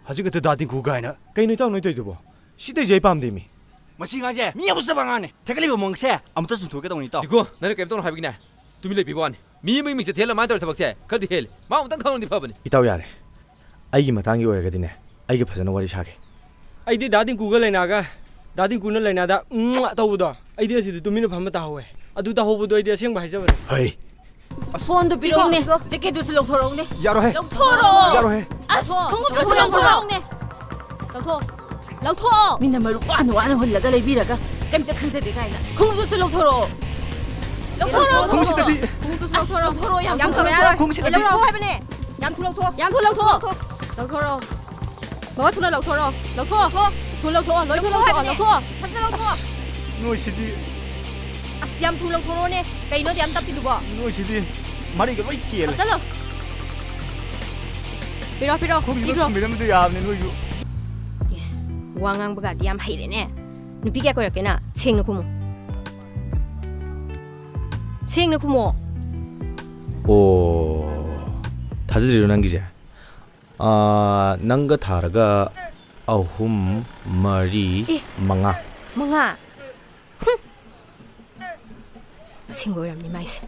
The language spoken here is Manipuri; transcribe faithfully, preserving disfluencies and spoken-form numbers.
ꯍꯧꯖꯤꯛ ꯈꯛꯇ ꯗꯥ ꯇꯤꯡꯀꯨ ꯀꯥꯏꯅ꯫ ꯀꯩꯅꯣ ꯏꯇꯥꯎ ꯅꯣꯏ ꯇꯧꯔꯤꯗꯨꯕꯣ? ꯁꯤ ꯇꯧꯔꯤꯁꯦ ꯑꯩ ꯄꯥꯝꯗꯦ ꯃꯤ꯫ ꯃꯁꯤ ꯉꯥꯡꯁꯦ ꯃꯤ ꯌꯥꯝ ꯎꯁꯤꯠꯇꯕ ꯑꯉꯥꯡꯅꯦ꯫ ꯊꯦꯛꯀꯠꯂꯤꯕ ꯃꯑꯣꯡꯁꯦ ꯑꯃꯨꯛꯇ ꯆꯨꯝꯊꯣꯛꯀꯦ ꯇꯧꯅꯤ ꯏꯇꯥꯎ꯫ ꯇꯤꯡꯀꯨ, ꯅꯪꯅ ꯀꯩꯝ ꯇꯧꯅꯣ ꯍꯥꯏꯕꯒꯤꯅꯦ ꯇꯨꯃꯤꯟ ꯂꯩꯕꯤꯕ ꯋꯥꯅꯤ꯫ ꯃꯤ ꯑꯃꯒꯤ ꯃꯤꯡꯆꯠ ꯊꯤꯍꯜꯂ ꯃꯥꯅ ꯇꯧꯔꯤ ꯊꯕꯛꯁꯦ ꯈꯔꯗꯤ ꯍꯦꯜꯂꯤ꯫ ꯃꯥ ꯑꯃꯨꯛꯇꯪ ꯈꯪꯉꯗꯤ ꯐꯕꯅꯤ꯫ ꯏꯇꯥꯎ ꯌꯥꯔꯦ꯫ ꯑꯩꯒꯤ ꯃꯇꯥꯡꯒꯤ ꯑꯣꯏꯔꯒꯗꯤꯅꯦ, ꯑꯩꯒ ꯐꯖꯅ ꯋꯥꯔꯤ ꯁꯥꯒꯦ꯫ ꯑꯩꯗꯤ ꯗꯥ ꯇꯤꯡꯀꯨꯒ ꯂꯩꯅꯥꯒ, ꯗꯥ ꯇꯤꯡꯀꯨꯅ ꯂꯩꯅꯥꯗ ꯎꯝ ꯇꯧꯕꯗꯣ, ꯑꯩꯗꯤ ꯑꯁꯤꯗ ꯇꯨꯃꯤꯟꯅ ꯐꯝꯃ ꯇꯥꯍꯧꯋꯦ꯫ ꯑꯗꯨ ꯇꯥꯍꯧꯕꯗꯣ ꯑꯩꯗꯤ ꯑꯁꯦꯡꯕ ꯍꯥꯏꯖꯕꯅꯦ꯫ ꯍꯩ꯫ ꯐꯣꯟꯗꯣ ꯄꯤꯔꯛꯎꯅꯦ꯫ ꯁꯤꯒꯣ꯫ ꯖꯦꯀꯦꯠꯇꯨꯁꯨ ꯂꯧꯊꯣꯔꯛꯎꯅꯦ꯫ ꯌꯥꯔꯣꯏꯍꯦ꯫ ꯂꯧꯊꯣꯔꯛꯑꯣ꯫ ꯌꯥꯔꯣꯏꯍꯦ꯫ ꯑꯁ, ꯈꯣꯡꯎꯞꯇꯨꯁꯨ ꯂꯧꯊꯣꯔꯛꯑꯣ꯫ ꯂꯧꯊꯣꯔꯛꯑꯣꯅꯦ꯫ ꯂꯧꯊꯣꯛꯑꯣ꯫ ꯂꯧꯊꯣꯛꯑꯣ꯫ ꯃꯤꯅ ꯃꯔꯨꯞ ꯋꯥꯅ ꯋꯥꯅ ꯍꯨꯜꯂꯒ ꯂꯩꯕꯤꯔꯒ ꯀꯩꯝꯇ ꯈꯪꯖꯗꯦ ꯀꯥꯏꯅ꯫ ꯈꯣꯡꯎꯞꯇꯨꯁꯨ ꯂꯧꯊꯣꯔꯛꯑꯣ꯫ ꯂꯧꯊꯣꯔꯛꯑꯣ, ꯈꯣꯡꯎꯞꯁꯤꯗꯗꯤ꯫ ꯈꯣꯡꯎꯞꯇꯨꯁꯨ ꯑꯁ, ꯂꯧꯊꯣꯔꯛꯑꯣ꯫ ꯂꯧꯊꯣꯔꯛꯑꯣ, ꯌꯥꯝ ꯌꯥꯝ ꯊꯨꯅ ꯊꯨꯅ ꯌꯥꯔꯣꯏ꯫ ꯈꯣꯡꯎꯞꯁꯤꯗꯗꯤ꯫ ꯂꯧꯊꯣꯛꯑꯣ ꯍꯥꯏꯕꯅꯦ꯫ ꯌꯥꯝ ꯊꯨꯅ ꯂꯧꯊꯣꯛꯑꯣ꯫ ꯌꯥꯝ ꯊꯨꯅ ꯂꯧꯊꯣꯛꯑꯣ꯫ ꯂꯧꯊꯣꯔꯛꯑꯣ꯫ ꯂꯧꯊꯣꯔꯛꯑꯣ꯫ ꯕꯕꯥ, ꯊꯨꯅ ꯂꯧꯊꯣꯔꯛꯑꯣ꯫ ꯂꯧꯊꯣꯛꯑꯣ꯫ ꯊꯨꯅ ꯂꯧꯊꯣꯛꯑꯣ꯫ ꯂꯧꯊꯣꯛꯑꯣ ꯍꯥꯏꯕꯅꯦ꯫ ꯂꯧꯊꯣꯛꯑꯣ꯫ ꯁꯠ ꯁꯠ ꯂꯧꯊꯣꯛꯑꯣ꯫ ꯑꯁ, ꯅꯣꯏꯁꯤꯗꯤ꯫ ꯑꯁ, ꯌꯥꯝ ꯊꯨꯅ ꯂꯧꯊꯣꯔꯛꯑꯣꯅꯦ꯫ ꯀꯩꯅꯣ ꯑꯗꯨ ꯌꯥꯝ ꯇꯞꯄꯤꯗꯨꯕꯣ? ꯅꯣꯏꯁꯤꯗꯤ ꯃꯔꯤꯒ ꯂꯣꯏ ꯀꯦꯜꯂꯦ꯫ ꯍꯥꯞꯆꯜꯂꯣ꯫ ꯄꯤꯔꯣ, ꯄꯤꯔꯣ, ꯈꯣꯡꯁꯤꯗ ꯄꯤꯈ꯭ꯔꯣ꯫ ꯊꯝꯕꯤꯔꯝꯕꯗꯤ ꯌꯥꯕꯅꯦ ꯅꯣꯏꯁꯨ꯫ ꯏꯁ, ꯋꯥ ꯉꯥꯡꯕꯒꯗꯤ ꯌꯥꯝ ꯍꯩꯔꯦꯅꯦ꯫ ꯅꯨꯄꯤ ꯀꯌꯥ ꯀꯣꯏꯔꯛꯀꯦ ꯅꯪ? ꯁꯦꯡꯅ ꯈꯨꯝꯃꯨ꯫ ꯁꯦꯡꯅ ꯈꯨꯝꯃꯣ꯫ ꯑꯣ, ꯊꯥꯖꯗ꯭ꯔꯤꯔꯣ ꯅꯪꯒꯤꯁꯦ? ꯑꯥ, ꯅꯪꯒ ꯊꯥꯔꯒ ꯑꯍꯨꯝ, ꯃꯔꯤ, ꯑꯦ꯫ ꯃꯉꯥ꯫ ꯃꯉꯥ? ꯍꯨꯝ꯫ ꯑꯁꯦꯡꯕ ꯑꯣꯏꯔꯝꯅꯤ ꯃꯥꯏꯁꯦ꯫